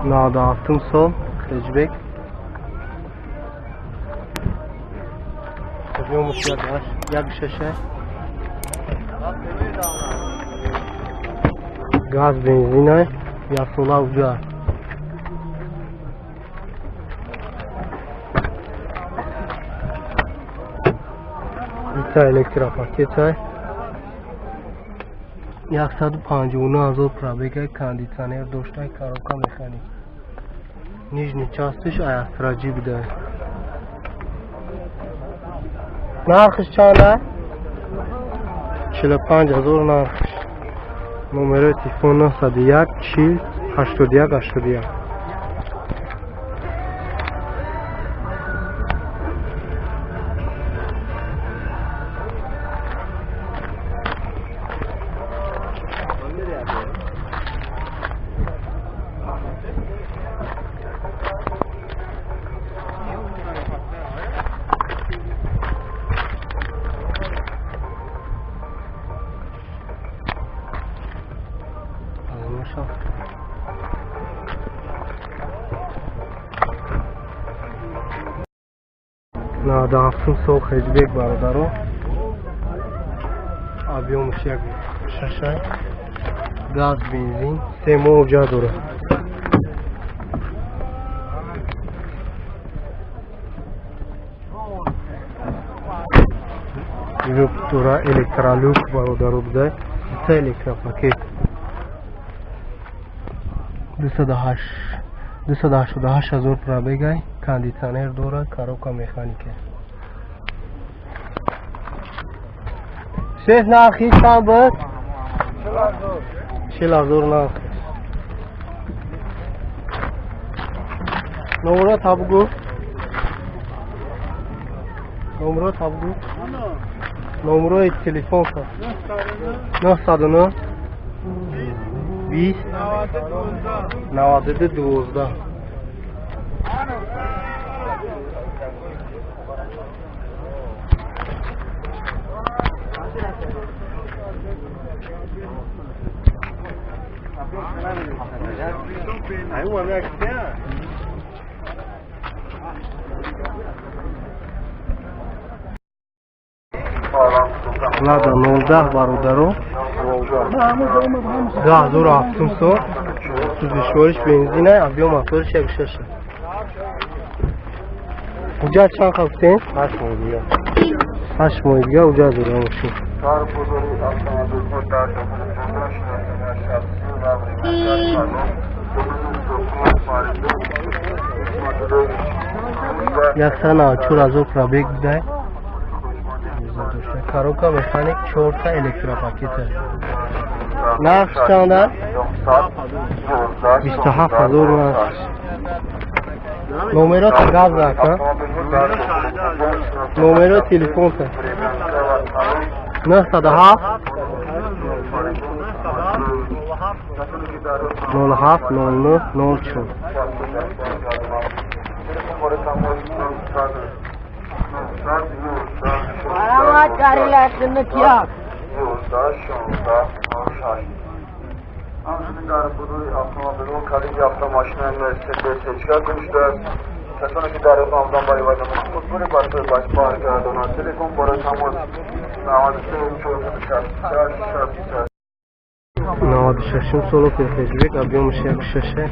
97 сол хэтчбек. Объёмаш 1,6. Газ бензина, як сола уҷа. Бита электропакета. 159 000 пробега, кондитсионер дошта, коробка механик. Нижний частиш аястраҷӣ буда. Нархиш чанда? 45 000 нархиш. Номерои телефон 901 40 81 81. 97 сол хэтчбек, бародаро. Объёмаш 1,6, газ бензин, 3 моҳ уҷа дорад. Люк дора, электролюк, бародаро, буда. Бита электропакет. 288 000 пробегай, кондитсионер дорад, коробка механика. Шеф, нархи чанд буд? 40 000 нархи. Номро табгу. Номро табгу. Номрои телефон ка. 909 20 92 12. Лада 19, бародаро. 2007 сол. Сӯзишвориш бензина, объём моториш 1,6. Уҷа чанд гуфтем? 8 моҳ дига. 8 моҳ дига уҷа дора мошин. Каргузори автомобилҳо дар дохили худро шиносоии шахсӣ ва времяндар пардохт. 194 000 пробег будай. Коробка механик, чорта электропакета. Нарх чанда? 27 000 нарх. Номерота газ нака. Номеро телефонта. 907 07 09 04. Марҳамат, карилатини кияк. Ҳамчунин дар будуи автомобилҳо калиди автомошинаи Мерседес ҳечгар гум шудааст. Касоне ки дар омадан барои вазифаи худ пули барои баргардонанд. Телефон барои тамос 93 466 66. 96 соло хэтчбек, объёмаш 1,6,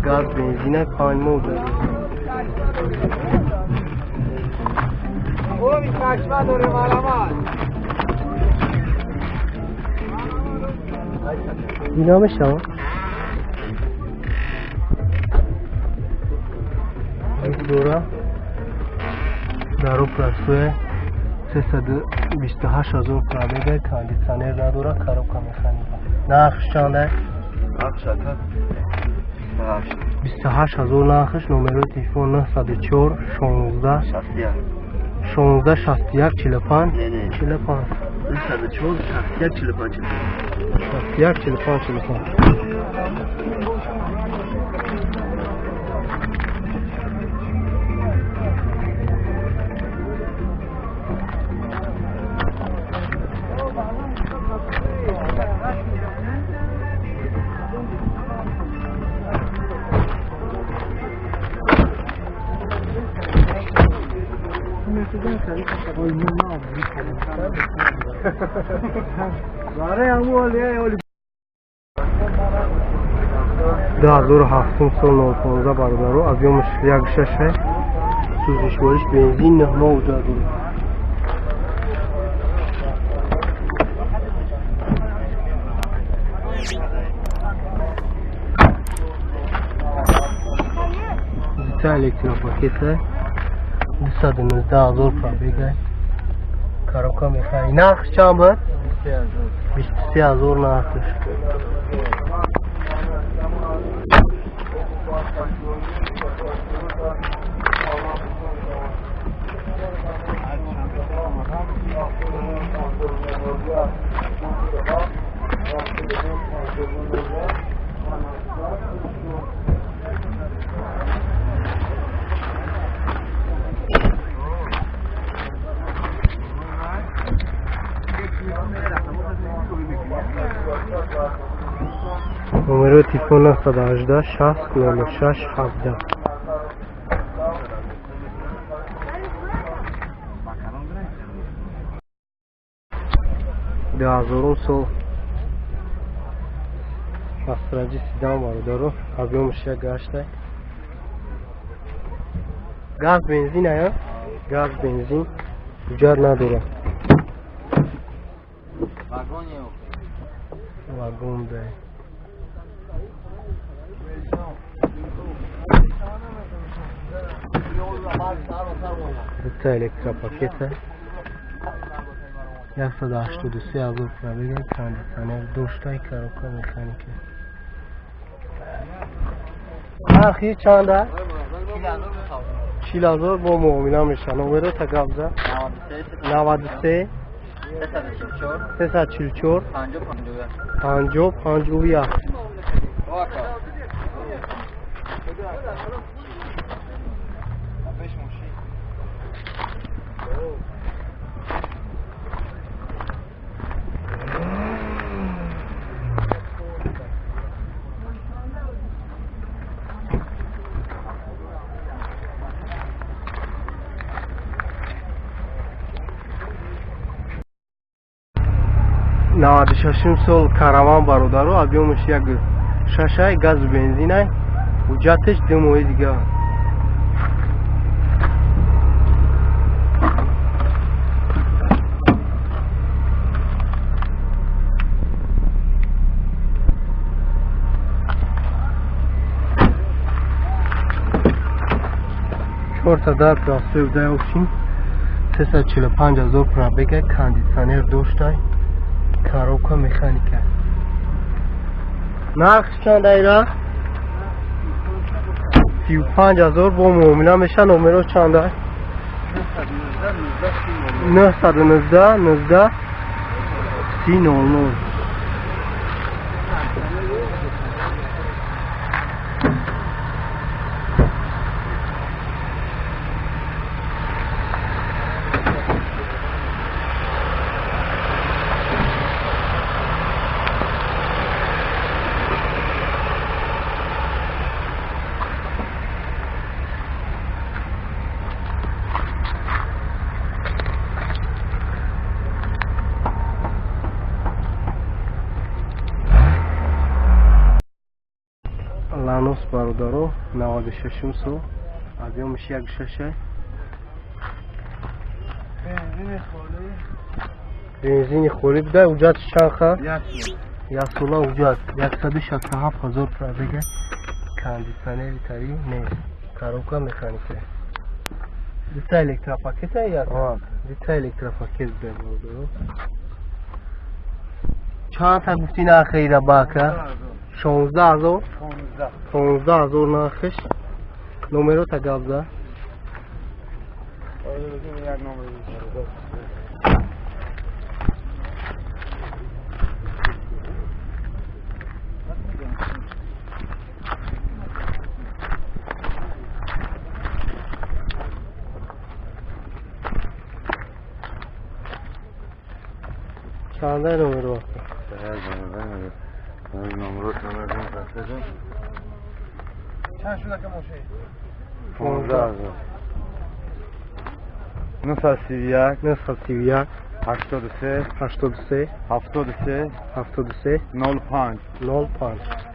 газ бензина, 5 моҳ дорад. Oğlum kaçma дорем, марҳамат. Ино мешавад? Дора дару простое, 328 000 пробега, кондитсионер надора, коробка механика. Нархш чанда? 28 000 нархш. Номерои телефон 904 16 16 61 45 45 4 61 45 61 45 45. Ду ҳазору ҳафтум сол 015 бародаро, объёмаш 1,6, сӯзишвориш бензин, 9 моҳ уҷа дорад. Дута электропакета, 219 ҳазор пробега, коробка мехарӣ. Нархш чанд буд? 23 ҳазор нархш. Номерои телефон 918 60 06 17. Ду ҳазорум сол Астраҷи седан бародаро, объёмаш 1,8. Газ бензин ая? Газ бензин ҳуҷҷат надорад. Вагон дай. Дута электропакета, 183 ҳазор пробега, кондитсионер доштай, коробка механика. Нархи чанда? 40 ҳазор бо муомила меша. Номеро та гап зад. 93 344 50 51. 96 сол караван бародаро, объёмаш 1,6, газу бензинай, ҳуҷҷаташ 2 моҳи дига. Чорта дар простой удай общин, 345 ҳазор пробега, кондитсионер доштай, коробка механика. Нархш чанд айра? 35 ҳазор бо муомила меша. Номеро чанда? 919 19 30 00. Ланос бародаро, 96 сол, объёмаш 1,6. Бензини холӣ буда, ҳуҷҷатш чанд ха? Як сола ҳуҷҷат, 167 ҳазор пробега, кондитсионери тари нест, коробка механика. Дута электропакета як? Дута электропакет буда бародаро. Чанд та гуфтӣ нархи ира бака? 16 ҳазор? 15 ҳазор нархш. Номеро та гап зад. Чанда номеро? Чанд шуда ка мошин? 15 ҳазор. 931 931 83 83 73 73 05 05.